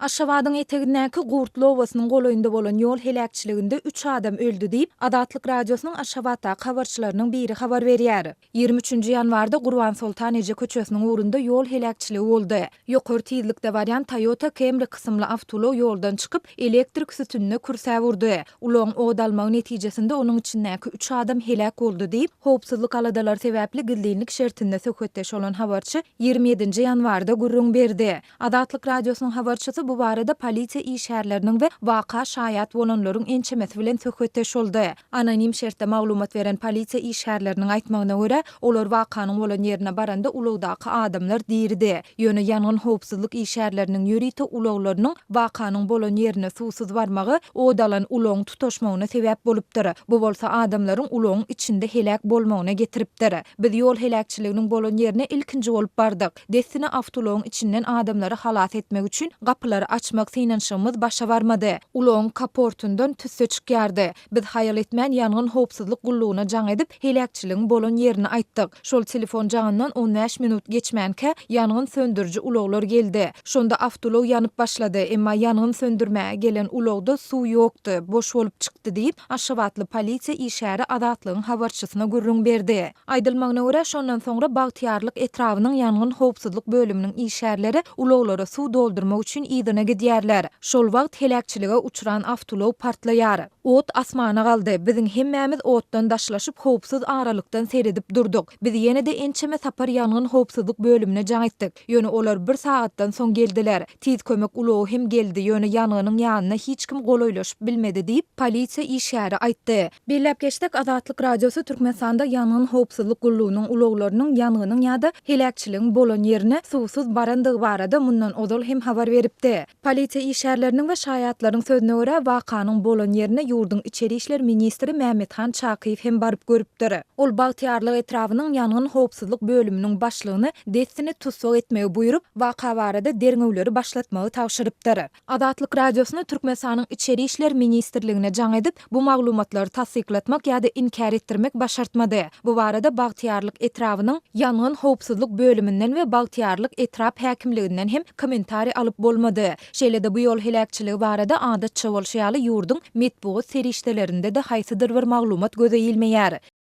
Aşgabadyň etegindäki Gurtly obasynyň golaýynda bolan ýol heläkçiliginde üç adam öldi diýip, Azatlyk Radiosynyň Aşgabatdaky habarçylarynyň biri habar berýär. Ýigrimi üçünji ýanwarda Gurbansoltan eje köçesiniň ugrunda ýol heläkçiligi boldy. Ýokary tizlikde barýan Toyota Camry kysymly awtoulag ýoldan çykyp, elektrik sütünine kürsäp urdy. Ulagyň ot almagy netijesinde onuň içindäki üç adam heläk boldy diýip, howpsuzlyk aladalary sebäpli gizlinlik şertinde söhbetdeş bolan habarçy ýigrimi ýedinji ýanwarda gürrüň berdi. Azatlyk Radiosynyň habarçysy bu barada polisiýa işgärleriniň we waka şaýat bolanlaryň ençemesi bilen söhbetdeş boldy. Anonim şertde maglumat beren polisiýa işgärleriniň aýtmagyna görä, olar wakanyň bolan ýerine baranda ulagdaky adamlar diridi. Ýöne ýangyn howpsuzlyk işgärleriniň ýörite ulaglarynyň wakanyň bolan ýerine suwsuz barmagy ot alan ulagyň tutaşmagyna sebäp bolupdyr. Bu bolsa adamlaryň ulagyň içinde heläk bolmagyna getiripdir. Biz ýol heläkçiliginiň bolan ýerine ilkinji bolup bardyk. Dessine awtoulagyň içinden adamlary halas etmek üçin gapylary açmak synanyşygymyz başa barmady. Ulagyň kaportyndan tüsse çykýardy. Biz haýal etmän ýangyn howpsuzlyk gullugyna jaň edip, heläkçiligiň bolan ýerini aýtdyk. Şol telefon jaňyndan on bäş minut geçmänkä, ýangyn söndüriji ulaglar geldi. Şonda awtoulag ýanyp başlady, emma ýangyn söndürmäge gelen ulagda suw ýokdy, boş bolup çykdy diýip, aşgabatly polisiýa işgäri Azatlygyň habarçysyna gürrüň berdi. Aýdylmagyna görä, şondan soňra Bagtyýarlyk etrabynyň ýangyn howpsuzlyk bölüminiň işgärleri ulaglara suw doldurmak üçin yzyna gidýärler. Şol wagt heläkçilige uçran awtoulag partlaýar. Ot asmana galdy. Biziň hemmämiz otdan daşlaşyp, howpsuz aralykdan seredip durduk. Biz ýene-de ençeme sapar ýangyn howpsuzlyk bölümine jaň etdik. Ýöne olar bir sagatdan soň geldiler. Tiz kömek ulagy hem geldi, ýöne ýangynyň ýanyna hiç kim golaýlaşyp bilmedi diýip, polisiýa işgäri aýtdy. Belläp geçsek, Azatlyk Radiosy Türkmenistanda ýangyn howpsuzlyk gullugynyň ulaglarynyň ýangynyň ýa-da heläkçiligiň bolan ýerine suwsuz barandygy barada mundan ozal hem habar beripdi. Polisiýa işgärleriniň we şaýatlaryň sözüne görä, wakanyň bolan ýerine ýurduň içeri işler ministri Mämmethan Çakyýew hem baryp görüpdir. Ol Bagtyýarlyk etrabynyň ýangyn howpsuzlyk bölüminiň başlygyny dessine tussag etmegi buýrup, waka barada derňewleri başlatmagy tabşyrypdyr. Azatlyk Radiosyna Türkmenistanyň Içeri işler ministrligine jaň edip, bu maglumatlary tassyklatmak ýa-da inkär etdirmek başartmady. Bu barada Bagtyýarlyk etrabynyň ýangyn howpsuzlyk bölüminden we Bagtyýarlyk etrap häkimliginden hem kommentariý alyp bolmady. Şeýle-de bu ýol heläkçiligi barada adatça bolşy ýaly ýurduň metbugat serişdelerinde-de haýsydyr bir maglumat göze ilmeýär.